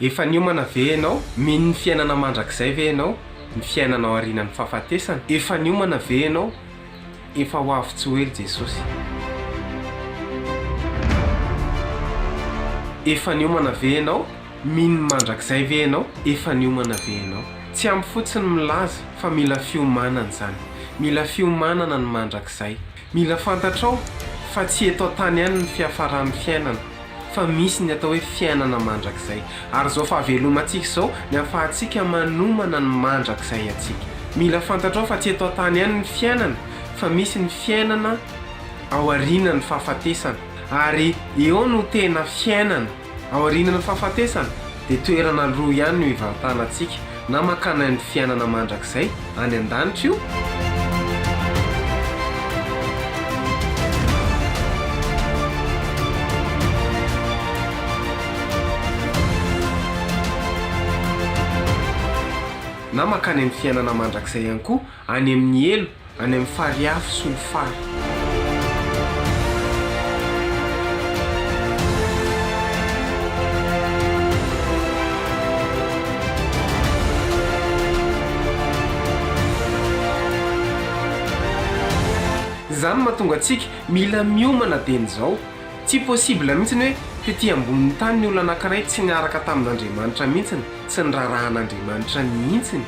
Efa niomana ve ianao? Mino ny fiainana mandrakizay ve ianao? Ny fiainana aorianan'ny fahafatesana? Efa niomana ve ianao? Efa ho avy tsy ho ela Jesosy. Efa niomana ve ianao? Mino ny mandrakizay ve ianao? Efa niomana ve ianao? Tsy ampy fotsiny ny milaza fa mila fiomanana izany. Mila fiomanana ny mandrakizay. Mila fantatrao fa tsy eto an-tany ihany ny fiafaran'ny fiainana fa misy ny atao hoe fiainana mandrakizay. Ary izao fahavelomantsika izao ny ahafahantsika manomana ny mandrakizay antsika. Mila fantatrao fa tsy eto an-tany ihany ny fiainana fa misy ny fiainana aorianan'ny fahafatesana. Ary eo no tena fiainana. Aorianan'ny fahafatesana dia toerana roa ihany no ivantanantsika, na mankany amin'ny fiainana mandrakizay any an-danitra io, na mankany amin'ny fiainana mandrakizay ihany koa any amin'ny helo Any amin'ny farihy afo solifara. Izany no mahatonga antsika mila miomana dieny izao. Tsy possible mihitsy ny hoe tety ambonin'ny tany ny olona anankiray tsy niaraka tamin'Andriamanitra mihitsiny, tsy niraharahan'Andriamanitra mihitsiny.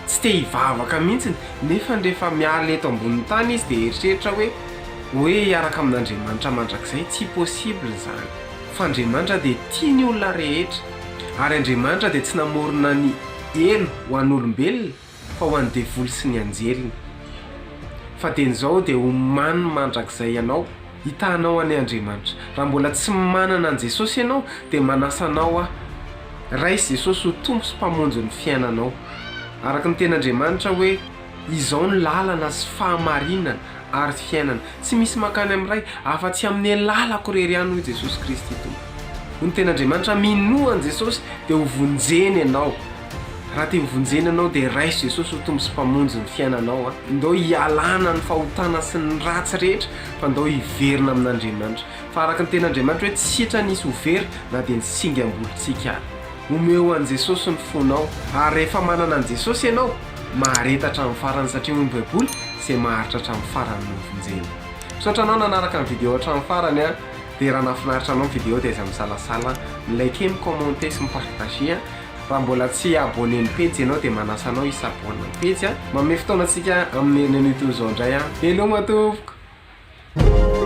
Tsy te hivavaka mihitsiny, nefa rehefa miala eto ambonin'ny tany izy dia eritreritra hoe hoe hiaraka amin'Andriamanitra mandrakizay, tsy possible izany. Fa Andriamanitra dia tia ny olona rehetra, ary Andriamanitra dia tsy namorona ny helo ho an'olombelona fa ho an'ny devoly sy ny anjeliny. Fa dieny izao dia omany mandrakizay ianao, hitahanao anie Andriamanitra. Raha mbola tsy manana an'i Jesosy ianao dia manasa anao aho, raiso Jesosy ho Tompo sy Mpamonjy ny fiainanao. Araka ny tenin'Andriamanitra hoe, Izao no lalana sy fahamarinana ary fiainana. Tsy misy mankany amin'ny Ray afa-tsy amin'ny alalako irery ihany hoy Jesosy Kristy Tompo. Hoy ny tenin'Andriamanitra, Minoa an'i Jesosy dia ho vonjena ianao. Raha te ho vonjena ianao dia raiso Jesosy ho Tompo sy Mpamonjy ny fiainanao a. Ndao hialana ny fahotana sy ny ratsy rehetra fa ndao hiverina amin'Andriamanitra. Fa araka ny tenin'Andriamanitra hoe tsy sitrany hisy ho very na dia ny singam-bolontsika ary. Omeo an'i Jesosy ny fonao ary rehefa manana an'i Jesosy ianao, mahareta hatramin'ny farany satria hoy ny baiboly, izay maharitra hatramin'ny farany no vonjena. Misaotra anao nanaraka ny video hatramin'ny farany a, dia raha nahafinaritra anao ny video dia aiza misalasala mi-liker, mi-commenter sy mi-partager a. Raha mbola tsy abonné ny pejy ianao dia manasa anao hi-s'abonne ny pejy a. Manome fotoana antsika amin'ny herin'ny anio toy izao indray a. Veloma tompoko!